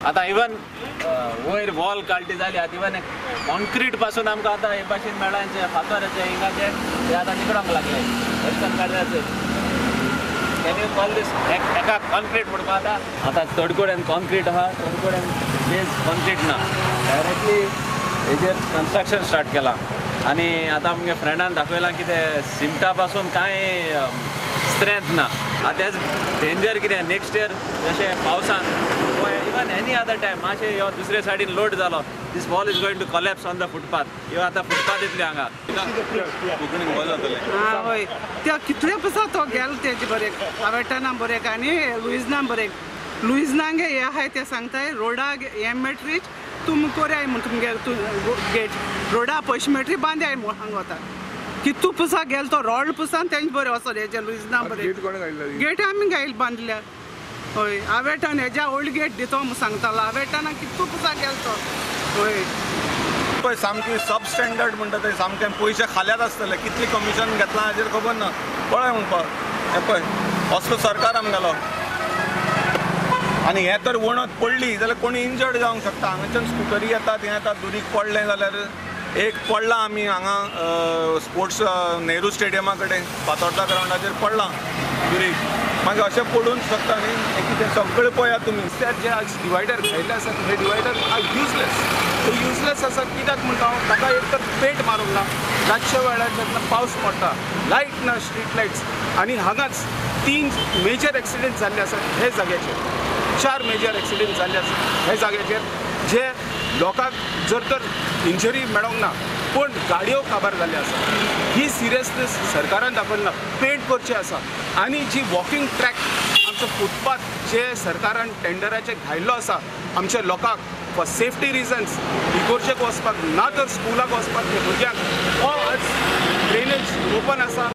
आतां इवन वयर वॉल काडली जाली आतां इवन कॉन्क्रीट पासून आमकां आतां हे भाशेन मेळांचे फातराचे हिंगाचे ते आतां निकडोंक लागले वचन काडल्याचे. Can you call दीस एका कॉन्क्रीट म्हणपा आतां आतां चड कडेन कॉन्क्रीट आहा, चड कडेन बेज कॉन्क्रीट ना, डायरेक्टली हेजेर कन्स्ट्रक्शन स्टार्ट केलां. आनी आतां आमगे फ्रेंडान दाखयलां की ते सिमटा पासून कांय स्ट्रेंथ ना. आतां तेच डेंजर कितें नेक्स्ट इयर जशें पावसान इवन एनी अदर टायम मातशें यो दुसरे सायडीन लोड जालो, this wall is going to collapse on the footpath. ह्यो आतां फुटपाथ येतली हांगा. हय, त्या कितले पसा तो गेलो तेजे बरें आवेटाना बरें आनी लुइजना बरें. लुइजनांगे हे आहाय ते सांगताय रोडा हे मेट्रीच तुम कोराय म्हूण तुमगे गेट रोडा पयशे मेट्री बांदाय म्हूण हांगा वता. कितू पुसा गेलो तो रोड पुसान तेंचे बरें वचोन हेजे लुइजना बरें गेट आमी घायल बांदल्या. हय, आवेटान हेज्या ओल्ड गेट दितो म्हूण सांगतालो, आवेटाना कितू पुसा गेलो तो. हय पळय सामकी सब स्टँडर्ड म्हणटा ते सामकें पयशे खाल्यात आसतले, कितली कमिशन घेतलां हाजेर खबर ना. पळय म्हणपाक हें पळय असलो सरकार आमगेलो. आनी हें तर वणत पडली जाल्यार कोणी इंजर्ड जावंक शकता. हांगाच्यान स्कुटरी येतात, हें येतात, दुरीग पडलें जाल्यार एक पडला आमी हांगा स्पोर्ट्स नेहरू स्टेडियमा कडेन फातोर्डा ग्रावंडाचेर पडला दुरीग, मागीर अशें पडूंक शकता न्ही. हें कितें सगळें पळयात तुमी. जे आज डिवायडर घायल्ले आसात हे डिवायडर are useless. ते युजलेस आसा कित्याक म्हणटा हांव, ताका एक तर पेंट मारूंक ना, रातच्या वेळार जेन्ना पावस पडटा लायट ना, स्ट्रीट लायट्स, आनी हांगाच 3 मेजर एक्सिडेंट जाल्ले आसात हे जाग्याचेर, 4 मेजर एक्सिडेंट जाल्ले आसात हे जाग्याचेर, जे लोकांक जर तर इंजरी मेळोंक ना पूण गाडयो काबार जाल्यो आसा. ही सिरियसनेस सरकारान दाखयली ना. पेंट करचें आसा आनी जी वॉकिंग ट्रॅक आमचो फुटपाथ जे सरकारान टेंडराचे घायल्लो आसा आमच्या लोकांक फॉर सेफ्टी रिजन्स इगोर्जेक वचपाक ना तर स्कुलाक वचपाक भुरग्यांक, हो आज ड्रेनेज ओपन आसा.